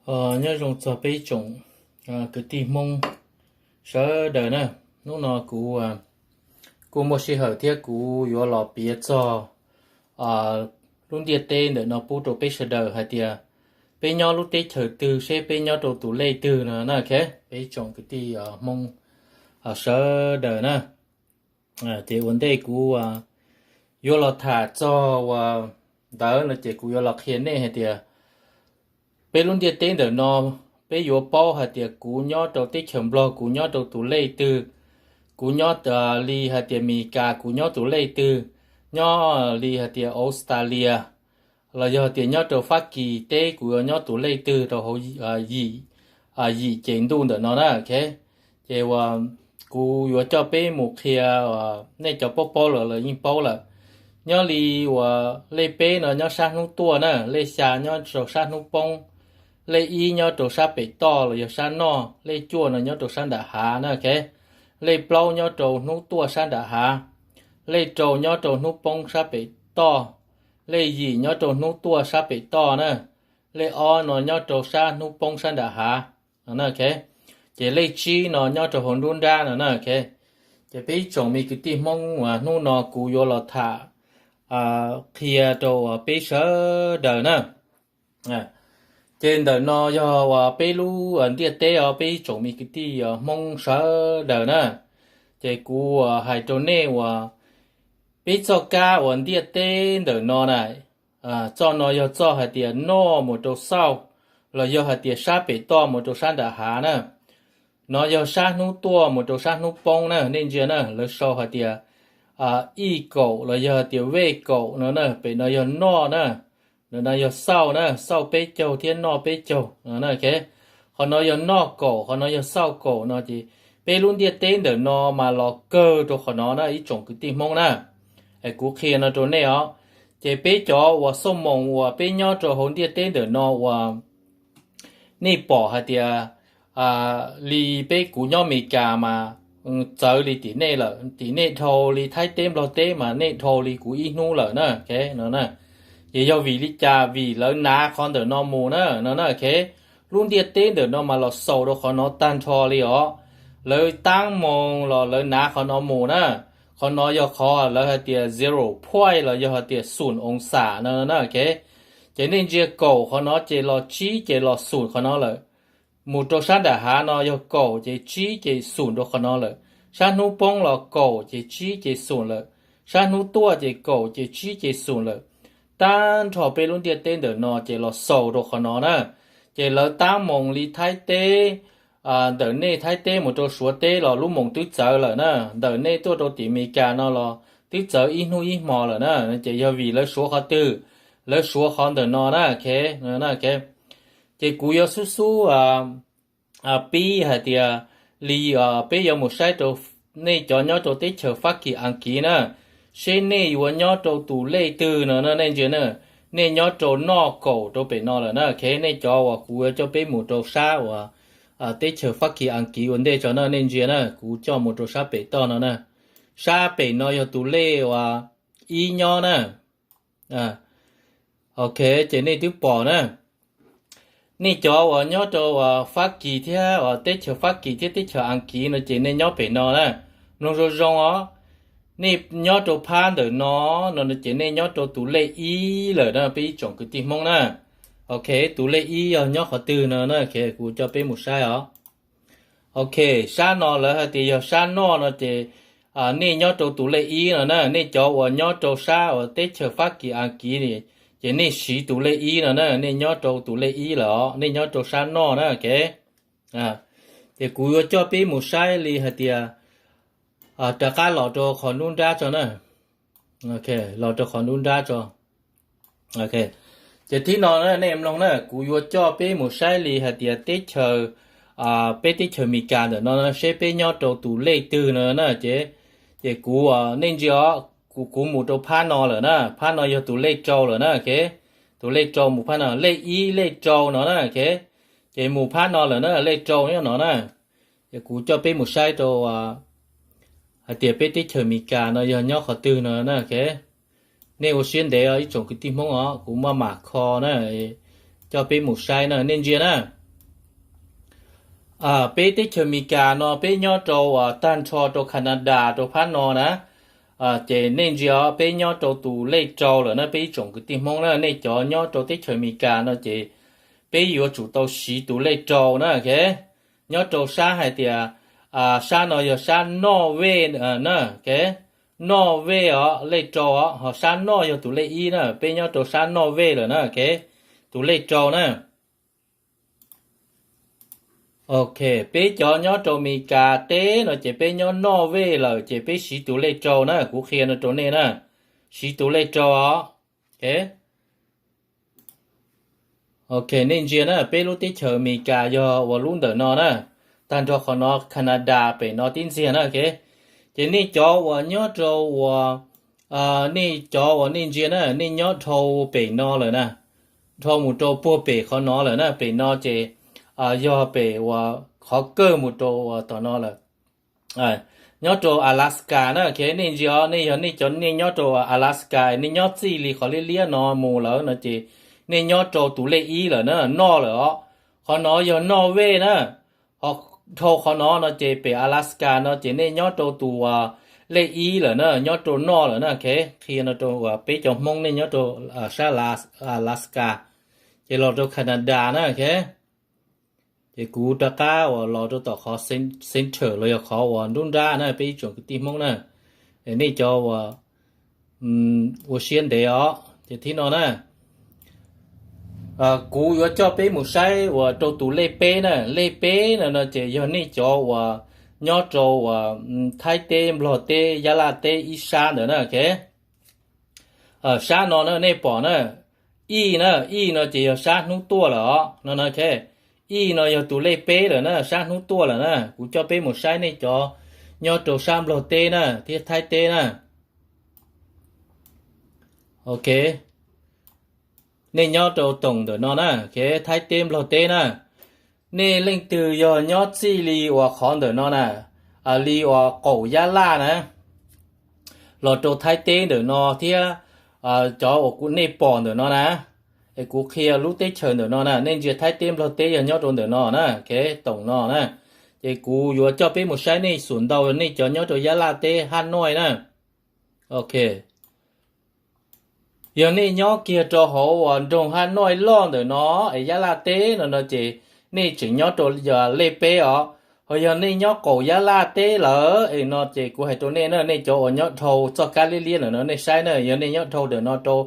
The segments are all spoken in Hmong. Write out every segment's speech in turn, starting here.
Nyob zoo txog peb tsoom kwv tij Hmoob sawv daws na. Hnub no kuv kuj muaj sij hawm thiab kuv yuav los piav txog lub ntiaj teb ntawm no pub rau peb sawv daws hais tias peb nyob lub teb chaws twg seb peb nyob rau tus lej twg no na. Peb tsoom kwv tij Hmoob sawv daws na, ces ua ntej kuv yuav los tham txog uas ntawd no ces kuv yuav los qhia nej hais tias peb lub ntiaj teb ntawm no peb yuav paub hais tias kuv nyob rau teb chaws Nplog kuv nyob rau tus lej twg, kuv nyob li hais tias Meskas kuv nyob tus lej twg, nyob li hais tias Australia los yog tias nyob rau Fab Kis teb kuv yuav nyob tus lej twg rau hauv yim ces ntuj ntawm no na. Ces uas kuv yuav coj peb mus qhia, nej cov paub paub lawm los yeej paub lawm. Nyob li uas lej peb no nyob sab hnub tuaj na, lej xya nyob rau sab hnub poob, lej ib nyob rau sab pem toj los yog sab noj, lej cuaj no nyob rau sab nram hav na. Lej plaub nyob rau hnub tuaj sab nram hav, lej rau nyob rau hnub poob sab pem toj, lej yim nyob rau hnub tuaj sab pem toj na, lej ob no nyob rau sab hnub poob sab nram hav. Ces lej tsib no nyob rau hauv nruab nrab no na. Ces peb ib tsoom me kwv tij Hmoob uas hnub no kuv yuav los tham qhia rau uas peb sawv daws na. Ces ntawm no yog uas peb lub ntiaj teb os peb ib tsoom me kwv tij Hmoob sawv daws na. Ces kuv hais rau nej uas peb txoj kab uas ntiaj teb ntawm no na, txoj no yog txoj hais tias noj mus rau xauj, los yog hais tias sab pem toj mus rau sab nram hav na. No yog sab hnub tuaj mus rau sab hnub poob na, nej ntsia na, lawv sau hais tias ij kaum los yog hais tias vej kaum no na, pem no yog noj na, ntawm no yog xauj na, xauj peb caug thiab noj peb caug no na. Qhov no yog noj kaum, qhov no yog xauj kaum no ces peb lub ntiaj teb ntawm no mas los kawg rau qhov no na ib tsoom kwv tij Hmoob na. Es kuv qhia no rau nej os. Ces peb cov uas xauj moos uas peb nyob rau hauv ntiaj teb ntawm no uas nej pom hais tias li peb kuv nyob Amelikas mas txawv li tim nej lawm, tim nej dhau li Thaib teb Nplog teb mas nej dhau li kuv ib hnub lawm na. Ces yog vim li cas? Vim lawv hnav qhov ntawm no mus na no na. Lub ntiaj teb ntawm no mas los xaus rau qhov no tag nrho li os. Lawv taab moos los lawv hnav qhov no mus na. Qhov no yog qhov lawv hais tias zero point los yog hais tias xum oo xam no na. Ces nej ntsia kaum qhov no ces los tsib ces los xum qhov no lawm. Mus rau sab nram hav no yog kaum ces tsib ces xum rau qhov no lawm. Sab hnub poob los kaum ces tsib ces xum lawm. Sab hnub tuaj ces kaum ces tsib ces xum lawm. Tag nrho peb lub ntiaj teb ntawm no ces los xaus rau qhov no na. Ces lawv taab moos li Thaib teb, ntawm nej Thaib teb mus rau Suav teb los lub moos twb txawv lawm na. Ntawm nej tuaj rau tim Amelikas no los twb txawv ib hnub ib hmo lawm na. Ces yog vim lawv suav qhov twg? Lawv suav qhov ntawm no na. Ces kuv yuav xub xub pib hais tias li peb yuav mus saib rau nej cov nyob rau teb chaws Fab Kis Askiv na, seb nej yuav nyob rau tus lej twg no na. Nej ntsia na, nej nyob rau noj kaum rau pem no lawm na. Nej cov uas kuv yuav coj peb mus rau sab uas teb chaws Fab Kis Askiv ua ntej tso na, nej ntsia na, kuv coj mus rau sab pem toj no na. Sab pem no yog tus lej uas ib nyob na. Ok, ces nej twb pom na. Nej cov uas nyob rau Fab Kis thiab uas teb chaws Fab Kis thiab teb chaws Askiv no ces nej nyob pem no na. Mloog zoo zoo os. Nej nyob rau phab ntawm no, no ces nej nyob rau tus lej ib lawm na peb ib tsoom kwv tij Hmoob na. Ok, tus lej ib yog nyob qhov twg no na, kuv coj peb mus saib os. Ok, sab no lawv hais tias yog sab noj no ces nej nyob rau tus lej ib no na. Nej cov uas nyob rau sab uas teb chaws Fab Kis Askiv ces nej siv tus lej ib no na, nej nyob rau tus lej ib lawm os, nej nyob rau sab noj na. Ces kuv yuav coj peb mus saib li hais tias rov qab los rau qhov nruab nrab tso na. Los rau qhov nruab nrab tso. Ces thib no nej mloog na, kuv yuav coj peb mus saib li hais tias teb chaws, peb teb chaws Amelikas ntawm no seb peb nyob rau tus lej twg no na. Ces, ces kuv, nej ntsia os, kuv, kuv mus rau phab no lawm na, phab no yog tus lej rau lawm na. Tus lej rau mus phab no, lej ib lej rau no na. Ces mus phab no lawm na, lej rau nyob no na. Ces kuv coj peb mus saib rau hais tias peb teb chaws Amelikas no yog nyob qhov twg no na. Nej ua siab ntev os ib tsoom kwv tij Hmoob os, kuv maj mam kho na, coj peb mus saib na, nej ntsia na. Peb teb chaws Amelikas no peb nyob rau tag nrho rau Canada rau phab no na, ces nej ntsia os, peb nyob rau tus lej rau lawm na, peb ib tsoom kwv tij Hmoob na, nej cov nyob rau teb chaws Amelikas no ces peb yuav tsum tau siv tus lej rau na, ok. Nyob rau sab hais tias, sab no yog sab noj vej na, ok. Noj vej os, lej rau os, ho sab noj yog tus lej ib na, peb nyob rau sab noj vej lawm na, ok. Tus lej rau na. Ok, peb cov nyob rau Amelikas teb no ces peb nyob noj vej lawm ces peb siv tus lej rau na, kuv qhia no rau nej na. Siv tus lej rau os. Ok. Ok, nej ntsia na, peb lub teb chaws Amelikas yog uas lub ntawm no na, tag nrho qhov no Canada pem no tib ntxiag na, ok. Ces nej cov uas nyob rau uas, nej cov uas nej ntsia na, nej nyob dhau pem no lawm na, dhau mus rau puag pem qhov no lawm na, pem no ces yog pem uas qhov kawg mus rau uas tom no lawm. Nyob rau Alaska na, ok, nej ntsia os, nej yog nej cov nej nyob rau Alaska, nej nyob txij li qhov liab liab no mus lawm no ces nej nyob rau tus lej ib lawm na, noj lawm os. Qhov no yog noj vej na, ho dhau qhov no no ces pem Alaska no ces nej nyob rau tus lej ib lawm na, nyob rau noj lawm na, ok. Qhia no rau uas peb cov Hmoob nej nyob rau sab Alaska, ces los rau Canada na, ok. Ces kuv rov qab uas los rau tom qhov center los yog qhov uas nruab nrab na, peb ib tsoom kwv tij Hmoob na, nej cov uas ua siab ntev os, ces thib no na, kuv yuav coj peb mus saib uas rau tus lej peb na, lej peb no no ces yog nej cov uas nyob rau uas Thaib teb, Nplog teb, Yab Laj teb ib sab ntawd na, ok. Sab no na nej pom na, ij na, ij no ces yog sab hnub tuaj lawm os no na, ok. Ij no yog tus lej peb lawm na, sab hnub tuaj lawm na, kuv coj peb mus saib nej cov nyob rau sab Nplog teb na thiab Thaib teb na. Ok, nej nyob rau toom ntawm no na, ok, Thaib teb, Nplog teb na. Nej leej twg yog nyob txij li uas qhov ntawm no na, li uas qaum Yab Laj na, los rau Thaib teb ntawm no thiab, cov uas kuv nej pom ntawm no na, es kuv qhia lub teb chaws ntawm no na, nej ntsia Thaib teb, Nplog teb yog nyob rau ntawm no na, ok, toom no na. Ces kuv yuav coj peb mus saib nej xum ntau nej cov nyob rau Yab Laj teb, Hab Noij na. Ok, yog nej nyob kiag rau hauv uas nroog Hab Noij loj ntawm no es Yab Laj teb no no ces nej tseem nyob rau lej peb os. Ho yog nej nyob qaum Yab Laj teb lawm es no ces kuv hais rau nej na, nej cov uas nyob dhau txoj kab liab liab ntawm no nej saib na, yog nej nyob dhau ntawm no rau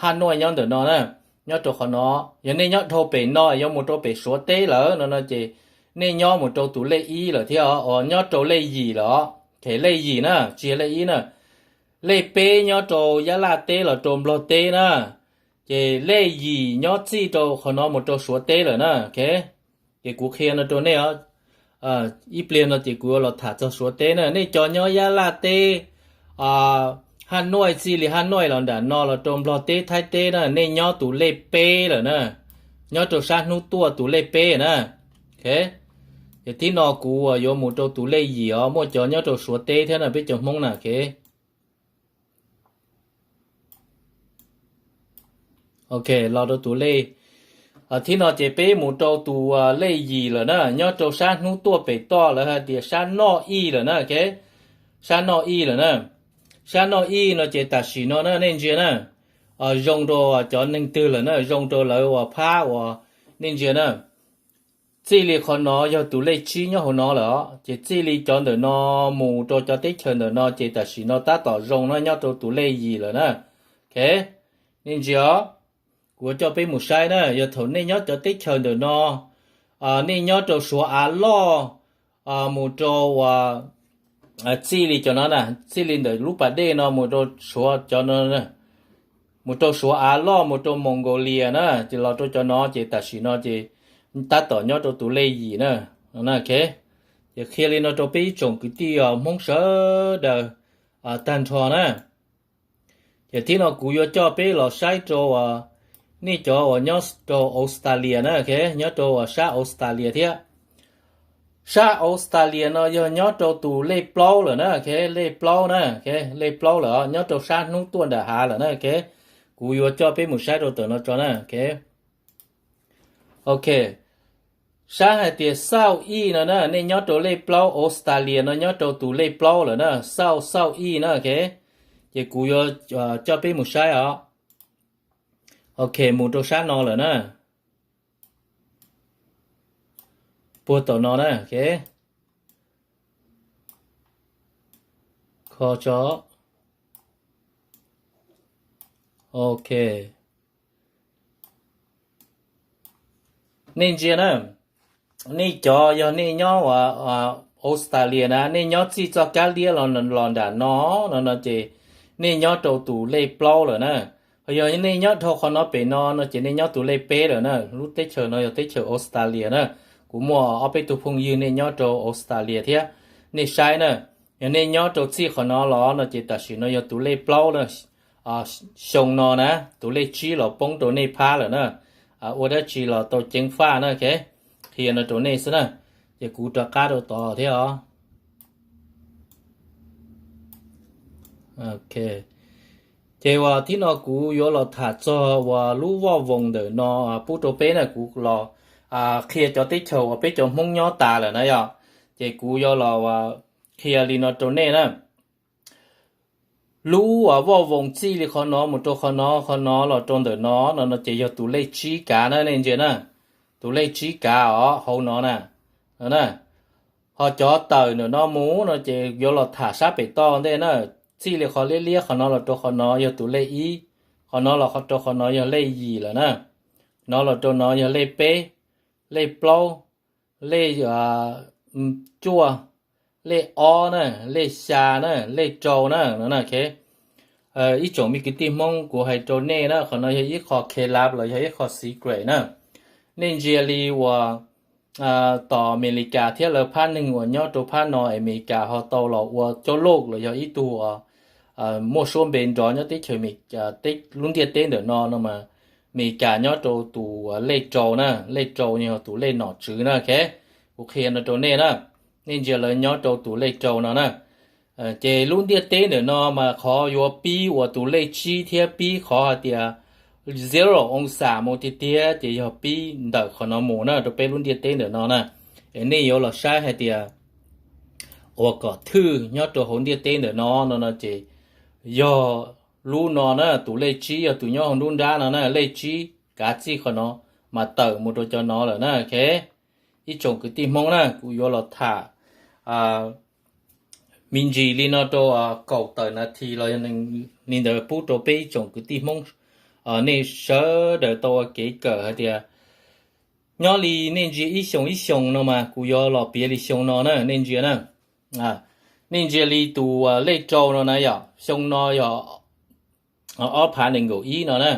Hab Noij nyob ntawm no na, nyob rau qhov no, yog nej nyob dhau pem no yuav mus rau pem Suav teb lawm no no ces nej nyob mus rau tus lej ib lawm thiab os, nyob rau lej yim lawm os, lej yim na, tsis yog lej ib na. Lej peb nyob rau Yab Laj teb los rau Nplog teb na, ces lej yim nyob txij rau qhov no mus rau Suav teb lawm na, ok. Ces kuv qhia no rau nej os, ib pliag no ces kuv yuav los tham txog Suav teb na. Nej cov nyob Yab Laj teb, Hab Noij, txij li Hab Noij los nram no los rau Nplog teb, Thaib teb na, nej nyob tus lej peb lawm na, nyob rau sab hnub tuaj tus lej peb na, ok. Ces thib no kuv yuav mus rau tus lej yim os, muaj cov nyob rau Suav teb thiab na, peb cov Hmoob na, ok. Ok, los rau tus lej, thib no ces peb mus rau tus lej yim lawm na, nyob rau sab hnub tuaj pem toj lawv hais tias sab noj ij lawm na, ok. Sab noj ij lawm na. Sab noj ij no ces tam sim no na nej ntsia na, zoo rau cov neeg twg lawm na, zoo rau lawv uas phab uas nej ntsia na. Txij li qhov no yog tus lej tsib nyob hauv no lawm os, ces txij li cov ntawm no mus rau cov teb chaws ntawm no ces tam sim no tab tom zoo na, nyob rau tus lej yim lawm na, ok. Nej ntsia os, kuv coj peb mus saib na, yog thaum nej nyob cov teb chaws ntawm no, nej nyob rau Suav av loj, mus rau txij li cov no na, txij li ntawm lub pas dej no mus rau Suav cov no, mus rau Suav av loj, mus rau Mongolia na, ces los rau cov no ces tam sim no ces tab tom nyob rau tus lej yim na, ok. Ces qhia li no rau peb ib tsoom kwv tij Hmoob sawv daws tag nrho na. Ces thib no kuv yuav coj peb los saib rau nej cov uas nyob rau Australia na, ok, nyob rau sab Australia thiab. Sab Australia no yog nyob rau tus lej plaub lawm na, ok, lej plaub na, ok, lej plaub lawm, nyob rau sab hnub tuaj nram hav lawm na, ok. Kuv yuav coj peb mus saib rau ntawm no tso na, ok. Ok, Saib hais tias South East no na, nej nyob rau lej plaub, Australia no nyob rau tus lej plaub lawm na, South, South East na, ok. Ces kuv yuav coj peb mus saib os. Ok, mus rau sab no lawm na. Puag tom no na, ok. Kho tso. Ok. Nej ntsia na, nej cov yog nej nyob Australia na, nej nyob txij txoj kab liab los, los nram no, no no ces nej nyob rau tus lej plaub lawm na. Ho yog nej nyob dhau qhov no pem no no ces nej nyob tus lej peb lawm na. Lub teb chaws no yog teb chaws Australia na. Kuv muaj ob peb tug phooj ywg nej nyob rau Australia thiab, nej saib na. Yog nej nyob rau txij qhov no los no ces tam sim no yog tus lej plaub na. Xyoo no na, tus lej tsib los poob rau nej phab lawm na. Ua dab tsi los tau ceev faj na, ok. Qhia no rau nej xwb na. Ces kuv rov qab rau tod thiab os. Ok. Ces uas thib no kuv yuav los tham txog uas lub voj voos ntawm no pub rau peb na, kuv los qhia cov teb chaws uas peb cov Hmoob nyob tas lawm na yom. Ces kuv yuav los qhia li no rau nej na. Lub uas voj voos txij li qhov no mus rau qhov no, qhov no los rau ntawm no, no no ces yog tus lej tsib kav na, nej ntsia na. Tus lej tsib kav os, hauv no na. Ho cov tawm ntawm no mus no ces yuav los tham sab pem toj ntej na. Txij li qhov liab liab qhov no los rau qhov no yog tus lej ib, qhov no los rau qhov no yog lej yim lawm na. No los rau no yog lej peb, lej plaub, lej cuaj, lej ob na, lej xya na, lej rau na, no na, ok. Ib tsoom me kwv tij Hmoob, kuv hais rau nej na, qhov no yog ib qho khev lab los yog ib qho secret na. Nej ntsia li uas tom Amelikas thiab lawv phab neeg uas nyob rau phab no, Amelikas ho tau los ua coj loj los yog ib tug uas muaj suab npe nrov nyob teb chaws, lub ntiaj teb ntawm no no mas Amelikas nyob rau tus lej rau na, lej rau yog tus lej nom tswv na, ok. Kuv qhia no rau nej na, nej ntsia lawv nyob rau tus lej rau no na. Ces lub ntiaj teb ntawm no mas qhov yuav pib uas tus lej tsib thiab pib qhov hais tias zero oo xam mus tiag tiag ces yog pib ntawm qhov no mus na rau peb lub ntiaj teb ntawm no na. Es nej yuav los saib hais tias uas kom thwj nyob rau hauv ntiaj teb ntawm no no no ces yog lub no na, tus lej tsib yog tus nyob hauv nruab nrab no na, lej tsib kav txij qhov no mas tawm mus rau cov no lawm na, ok. Ib tsoom kwv tij Hmoob na, kuv yuav los tham me ntsis li no rau kaum tawm nas this los yog li ntawd pub rau peb ib tsoom kwv tij Hmoob, nej sawv daws tau ua kev kawm hais tias nyob li nej ntsia ib xyoo ib xyoo no mas kuv yuav los piav li xyoo no na, nej ntsia na. Nej ntsia li tus lej rau no na yom, xyoo no yog ob phav nees nkaum ib no na,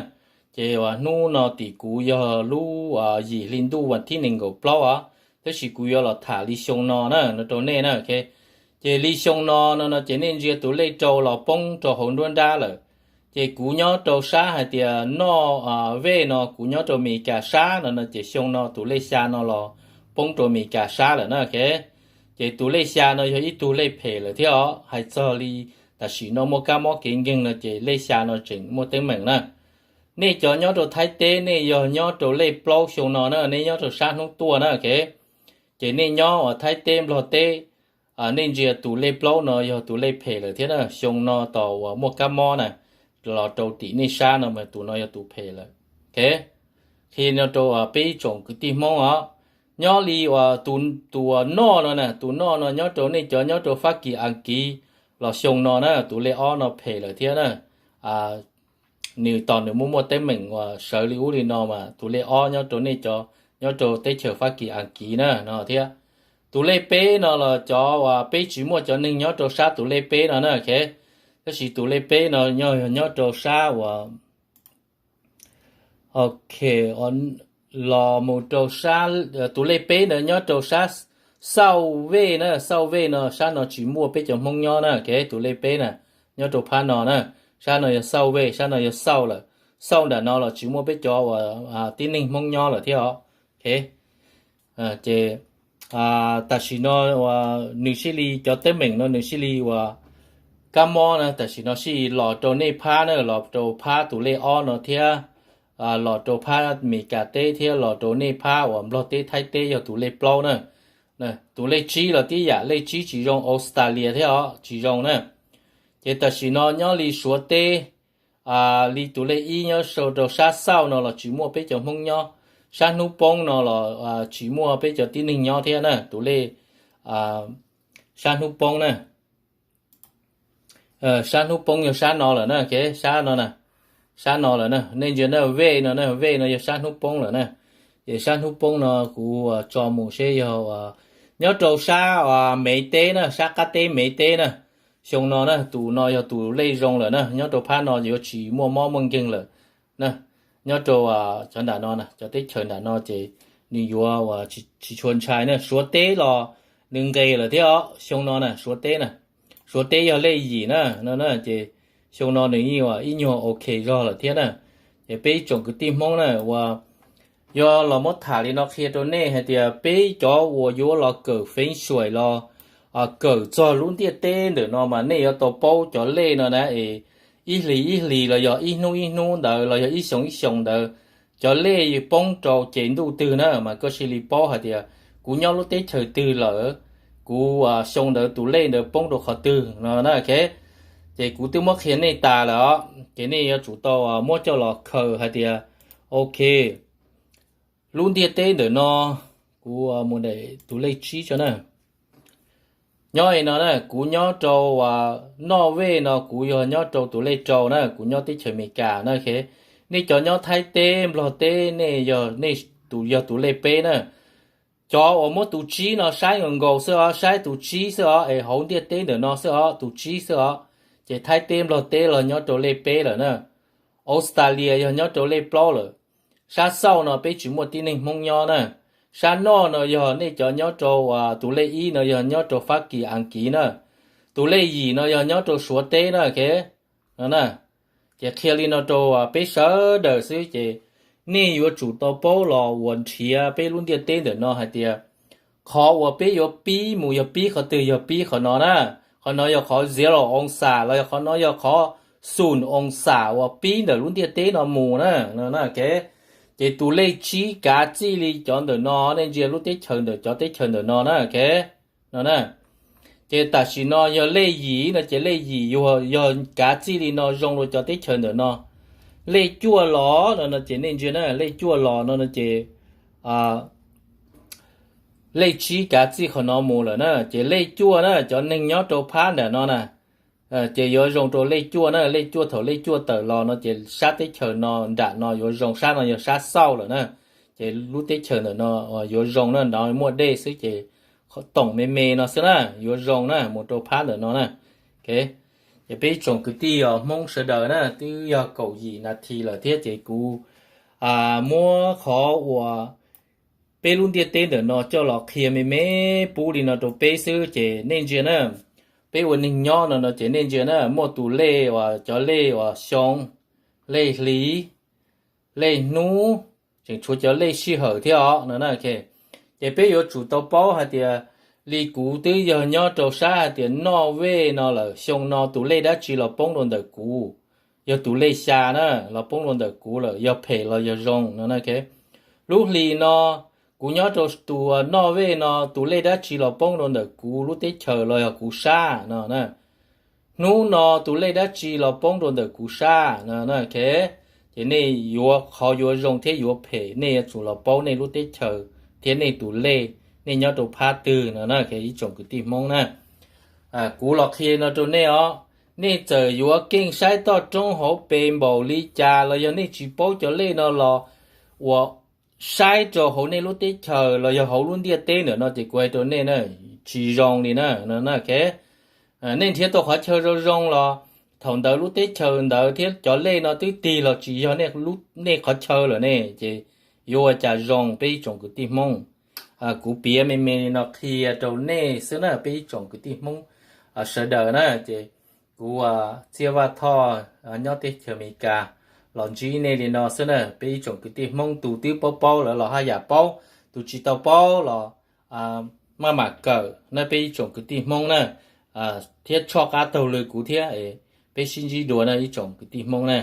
ces hnub no tim kuv yog lub yim hli ntuj vas thib nees nkaum plaub os, tab sis kuv yuav los tham li xyoo no na no rau nej na, ok. Ces li xyoo no no no ces nej ntsia tus lej rau los poob rau hauv nruab nrab lawm. Ces kuv nyob rau sab hais tias noj vej no, kuv nyob rau Amelikas sab no no ces xyoo no tus lej xya no los poob rau Amelikas sab lawm na, ok. Ces tus lej xya no yog ib tug lej phem lawm thiab os. Hais txog li tam sim no muaj kab mob kev nkeeg no ces lej xya no tseem muaj teeb meem na. Nej cov nyob rau Thaib teb, nej yog nyob rau lej plaub xyoo no na, nej nyob rau sab hnub tuaj na, ok. Ces nej nyob uas Thaib teb, Nplog teb, nej ntsia tus lej plaub no yog tus lej phem lawm thiab na. Xyoo no tos uas muaj kab mob na los rau tim nej sab no mas tus no yog tus phem lawm, ok. Qhia no rau peb ib tsoom kwv tij Hmoob os. Nyob li uas tus uas noj no na, tus noj no nyob rau nej cov nyob rau Fab Kis, Askiv los xyoo no na, tus lej ob no phem lawm thiab na. Nws tos nws muaj muaj teeb meem uas sawv li ub li no mas tus lej ob nyob rau nej cov nyob rau teb chaws Fab Kis, Askiv na no thiab. Tus lej peb no los cov uas peb tsis muaj cov neeg nyob rau sab tus lej peb no na, ok. Tab sis tus lej peb no nyob, nyob rau sab uas, ok, los mus rau sab, tus lej peb ntawd nyob rau sab Xauj Vej na, Xauj Vej no sab no tsis muaj peb cov Hmoob nyob na, ok. Tus lej peb na nyob rau phab no na, sab no yog Xauj Vej, sab no yog Xauj lawm. Xauj nram no los tsis muaj peb cov uas tib neeg Hmoob nyob lawm thiab os, ok. Ces tam sim no uas nws sib li cov teeb meem no nws sib li uas kab mob na, tam sim no sib los rau nej phab na, los rau phab tus lej ob no thiab. los rau phab Amelikas teb thiab los rau nej phab uas Nplog teb Thaib teb yog tus lej plaub na. Tus lej tsib los tib yam, lej tsib tsis zoo Australia thiab os, tsis zoo na. Ces tam sim no nyob li Suav teb, li tus lej ib nyob rau sab xauj no los tsis muaj peb cov Hmoob nyob, sab hnub poob no los tsis muaj peb cov tib neeg nyob thiab na, tus lej sab hnub poob na. Sab hnub poob yog sab no lawm na, sab no na, sab no lawm na, nej ntsia na, vej no na, vej no yog sab hnub poob lawm na. Ces sab hnub poob no kuv tso mus seb yog nyob rau sab Mev teb na, sab qab teb Mev teb na. Xyoo no na tus no yog tus lej zoo lawm na, nyob rau phab no yuav tsis muaj mob muaj nkeeg lawm na. Nyob rau cov nram no, cov teb chaws nram no ces nws yuav tsis tshua ntshai na. Suav teb los nws nqes lawm thiab os, xyoo no na Suav teb na, Suav teb yog lej yim na no na, ces xyoo no nws yeej ua ib nyuag ok zog lawm thiab na. Ces peb ib tsoom kwv tij Hmoob na, uas yog los muab tham li no qhia rau nej hais tias peb cov uas yuav los kawm feev xuaim los kawm txog lub ntiaj teb ntawm no mas nej yuav tau paub cov lej no na es ib hlis ib hlis los yog ib hnub ib hnub ntawd los yog ib xyoo ib xyoo ntawd, cov lej poob rau ces ntuj twg na mas koj cia li paub hais tias kuv nyob lub teb chaws twg lawm, kuv xyoo ntawd tus lej ntawd poob rau qhov twg no na. Ces kuv twb muab qhia nej tas lawm os, ces nej yuav tsum tau muab coj los khaws hais tias, ok, lub ntiaj teb ntawm no, kuv mus daim tus lej tsib tso na. Nyob li no na, kuv nyob rau noj vej no kuv yog nyob rau tus lej rau na, kuv nyob teb chaws Amelikas na. Nej cov nyob Thaib teb, Nplog teb, nej yog, nej tus yog tus lej peb na. Cov uas muab tus tsib no saib nkaus nkaus xwb os, saib tus tsib xwb os, es hauv ntiaj teb ntawm no xwb os, tus tsib xwb os. Ces Thaib teb, Nplog teb los nyob rau lej peb lawm na. Australia yog nyob rau lej plaub lawm. Sab xauj no peb tsis muaj tib neeg Hmoob nyob na. Sab noj no yog nej cov nyob rau, tus lej ib no yog nyob rau Fab Kis, Askiv na. Tus lej yim no yog nyob rau Suav teb na, ok. No na, ces qhia li no rau peb sawv daws xwb ces nej yuav tsum tau paub los uas nrhiav peb lub ntiaj teb ntawm no hais tias qhov uas peb yuav pib mus yog pib qhov twg, yog pib qhov no na. Qhov no yog qhov zero oo xam los yog qhov no yog qhov xum oo xam uas pib ntawm lub ntiaj teb no mus na. Ces tus lej tsib kav txij li cov ntawm no, nej ntsia lub teb chaws ntawm cov teb chaws ntawm no na, ok. No na, ces tam sim no yog lej yim no ces lej yim yog kav txij li no zoo rau cov teb chaws ntawm no. Lej cuaj los no no ces nej ntsia na, lej cuaj los no no ces lej tsib kav txij qhov no mus lawm na, ces lej cuaj na cov neeg nyob rau phab nram no na, ces yuav zoo rau lej cuaj na, lej cuaj thaum lej cuaj tawm los no ces sab teb chaws no nram no yuav zoo, sab no yog sab xauj lawm na, ces lub teb chaws ntawm no yuav zoo na, nrov muaj dej xwb ces toom me me no xwb na, yuav zoo na mus rau phab ntawm no na. Ces peb ib tsoom kwv tij Hmoob sawv daws na, twb yog kaum yim nas this lawm thiab ces kuv muab qhov uas peb lub ntiaj teb ntawm no coj los qhia me me pub li no rau peb xwb ces nej ntsia na, peb ua neeg nyob no no ces nej ntsia na, muaj tus lej uas cov lej uas xyoo, lej hli, lej hnub, tseem tshuav cov lej sij hawm thiab os no na. Ces peb yuav tsum tau paub hais tias li kuv twb yog nyob rau sab hais tias noj vej no lawm, xyoo no tus lej dab tsi los poob rau ntawm kuv, yog tus lej xya na los poob rau ntawm kuv lawm, yog phem los yog zoo no na. Lub hlis no kuv nyob rau tus noj vej no tus lej dab tsi los poob rau ntawm kuv lub teb chaws los yog kuv sab no na. Hnub no tus lej dab tsi los poob rau ntawm kuv sab no na. Ces nej yuav qhov yuav zoo thiab yuav phem nej yuav tsum los paub nej lub teb chaws thiab nej tus lej, nej nyob rau phab twg no na, ib tsoom kwv tij Hmoob na. Kuv los qhia no rau nej os, nej txawm yuav keej saib toj roob hauv pes npaum li cas los yog nej tsis paub cov lej no los uas saib rau hauv nej lub teb chaws los yog hauv lub ntiaj teb ntawm no ces kuv hais rau nej na, tsis zoo li na no na. Nej nrhiav tau qhov chaw zoo zoo los thaum ntawd lub teb chaws ntawd thiab cov lej no twb tig los tsis yog nej qhov chaw lawm ne, ces yuav ua cas zoo peb ib tsoom kwv tij Hmoob. Kuv piav me me li no qhia rau nej xwb na peb ib tsoom kwv tij Hmoob sawv daws na. Ces kuv Txhiaj Vaj Thoj nyob teb chaws Amelikas los ntsib nej li no xwb na, peb ib tsoom kwv tij Hmoob tus twb paub paub lawv los haj yam paub, tus tsis tau paub los maj mam kawm na peb ib tsoom kwv tij Hmoob na, thiab tshoj qab taug lw kuv thiab, peb sib ntsib dua na ib tsoom kwv tij Hmoob na.